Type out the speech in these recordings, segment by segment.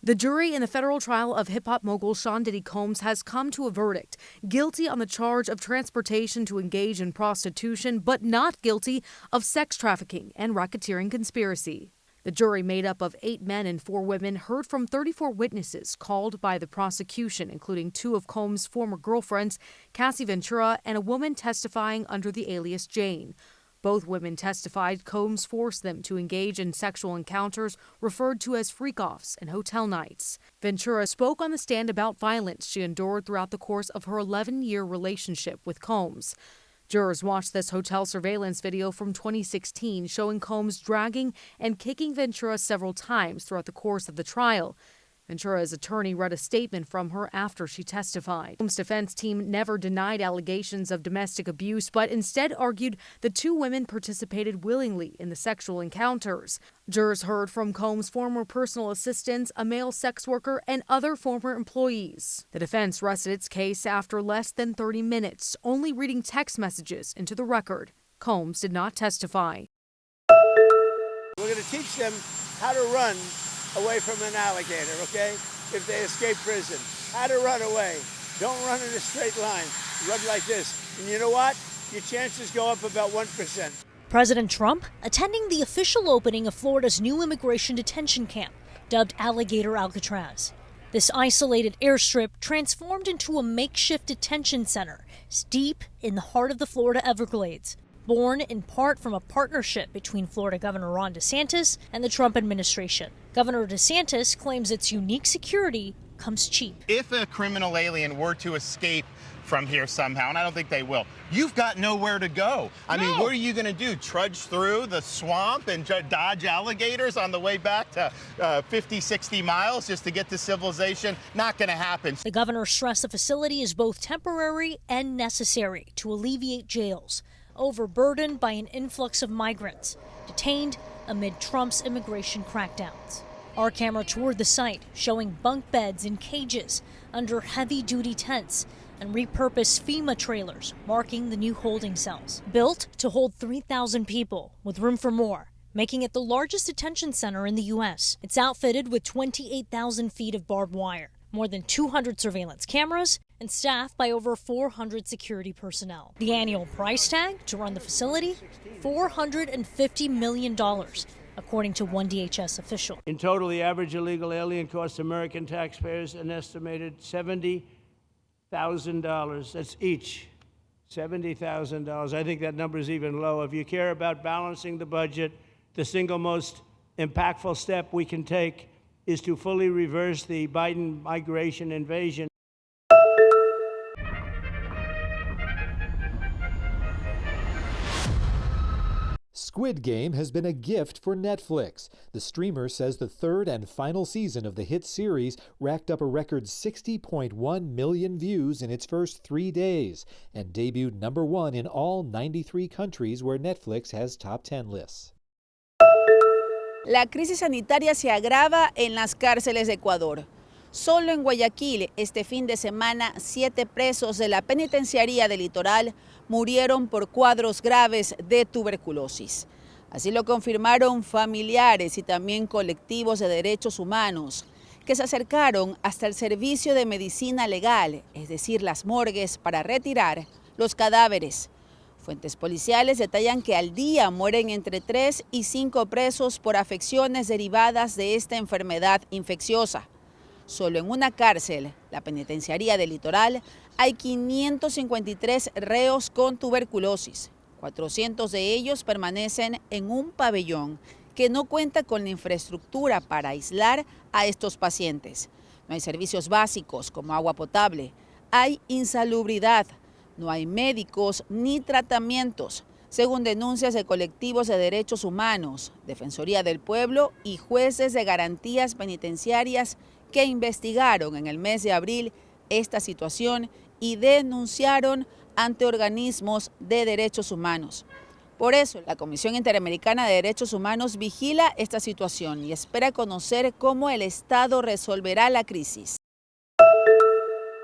The jury in the federal trial of hip hop mogul Sean Diddy Combs has come to a verdict guilty on the charge of transportation to engage in prostitution, but not guilty of sex trafficking and racketeering conspiracy. The jury, made up of eight men and four women, heard from 34 witnesses called by the prosecution, including two of Combs' former girlfriends, Cassie Ventura, and a woman testifying under the alias Jane. Both women testified Combs forced them to engage in sexual encounters referred to as freak offs and hotel nights. Ventura spoke on the stand about violence she endured throughout the course of her 11 year relationship with Combs. Jurors watched this hotel surveillance video from 2016 showing Combs dragging and kicking Ventura several times throughout the course of the trial. Ventura's attorney read a statement from her after she testified. Combs' defense team never denied allegations of domestic abuse, but instead argued the two women participated willingly in the sexual encounters. Jurors heard from Combs' former personal assistants, a male sex worker, and other former employees. The defense rested its case after less than 30 minutes, only reading text messages into the record. Combs did not testify. We're going to teach them how to run away from an alligator, okay? If they escape prison. How to run away. Don't run in a straight line. Run like this. And you know what? Your chances go up about 1%. President Trump attending the official opening of Florida's new immigration detention camp, dubbed Alligator Alcatraz. This isolated airstrip transformed into a makeshift detention center is deep in the heart of the Florida Everglades, born in part from a partnership between Florida Governor Ron DeSantis and the Trump administration. Governor DeSantis claims its unique security comes cheap. If a criminal alien were to escape from here somehow, and I don't think they will, you've got nowhere to go. I mean, what are you going to do? Trudge through the swamp and dodge alligators on the way back to 50, 60 miles just to get to civilization? Not going to happen. The governor stressed the facility is both temporary and necessary to alleviate jails overburdened by an influx of migrants detained amid Trump's immigration crackdowns. Our camera toured the site, showing bunk beds in cages under heavy duty tents and repurposed FEMA trailers marking the new holding cells. Built to hold 3,000 people with room for more, making it the largest detention center in the U.S. It's outfitted with 28,000 feet of barbed wire, more than 200 surveillance cameras, and staffed by over 400 security personnel. The annual price tag to run the facility, $450 million, according to one DHS official. In total, the average illegal alien costs American taxpayers an estimated $70,000. That's each. $70,000. I think that number is even low. If you care about balancing the budget, the single most impactful step we can take is to fully reverse the Biden migration invasion. Squid Game has been a gift for Netflix. The streamer says the third and final season of the hit series racked up a record 60.1 million views in its first three days and debuted number one in all 93 countries where Netflix has top 10 lists. La crisis sanitaria se agrava en las cárceles de Ecuador. Solo en Guayaquil, este fin de semana, siete presos de la penitenciaría del litoral murieron por cuadros graves de tuberculosis. Así lo confirmaron familiares y también colectivos de derechos humanos que se acercaron hasta el servicio de medicina legal, es decir, las morgues, para retirar los cadáveres. Fuentes policiales detallan que al día mueren entre 3 y 5 presos por afecciones derivadas de esta enfermedad infecciosa. Solo en una cárcel, la penitenciaría del litoral, hay 553 reos con tuberculosis. 400 de ellos permanecen en un pabellón que no cuenta con la infraestructura para aislar a estos pacientes. No hay servicios básicos como agua potable, hay insalubridad, no hay médicos ni tratamientos, según denuncias de colectivos de derechos humanos, Defensoría del Pueblo y jueces de garantías penitenciarias que investigaron en el mes de abril esta situación y denunciaron ante organismos de derechos humanos. Por eso, la Comisión Interamericana de Derechos Humanos vigila esta situación y espera conocer cómo el Estado resolverá la crisis.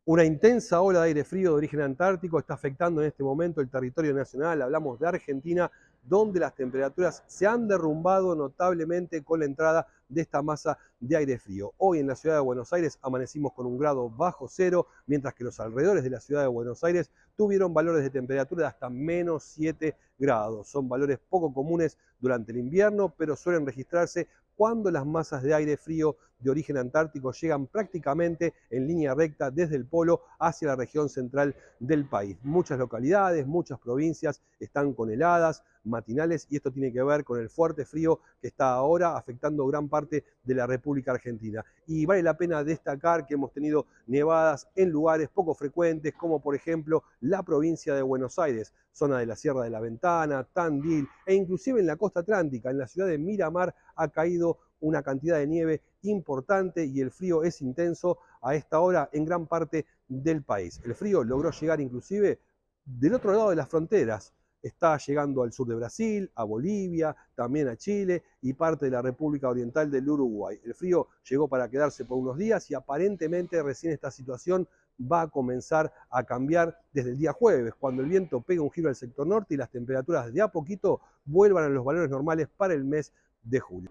Una intensa ola de aire frío de origen antártico está afectando en este momento el territorio nacional. Hablamos de Argentina. donde las temperaturas se han derrumbado notablemente con la entrada de esta masa de aire frío. Hoy en la ciudad de Buenos Aires amanecimos con un grado bajo cero, mientras que los alrededores de la ciudad de Buenos Aires tuvieron valores de temperatura de hasta menos 7 grados. Son valores poco comunes durante el invierno, pero suelen registrarse cuando las masas de aire frío de origen antártico llegan prácticamente en línea recta desde el polo hacia la región central del país. Muchas localidades, muchas provincias están con heladas matinales y esto tiene que ver con el fuerte frío que está ahora afectando gran parte de la República Argentina. Y vale la pena destacar que hemos tenido nevadas en lugares poco frecuentes, como por ejemplo la provincia de Buenos Aires, zona de la Sierra de la Ventana, Tandil e inclusive en la costa atlántica, en la ciudad de Miramar ha caído una cantidad de nieve importante y el frío es intenso a esta hora en gran parte del país. El frío logró llegar inclusive del otro lado de las fronteras. Está llegando al sur de Brasil, a Bolivia, también a Chile y parte de la República Oriental del Uruguay. El frío llegó para quedarse por unos días y aparentemente recién esta situación va a comenzar a cambiar desde el día jueves, cuando el viento pega un giro al sector norte y las temperaturas de a poquito vuelvan a los valores normales para el mes de julio.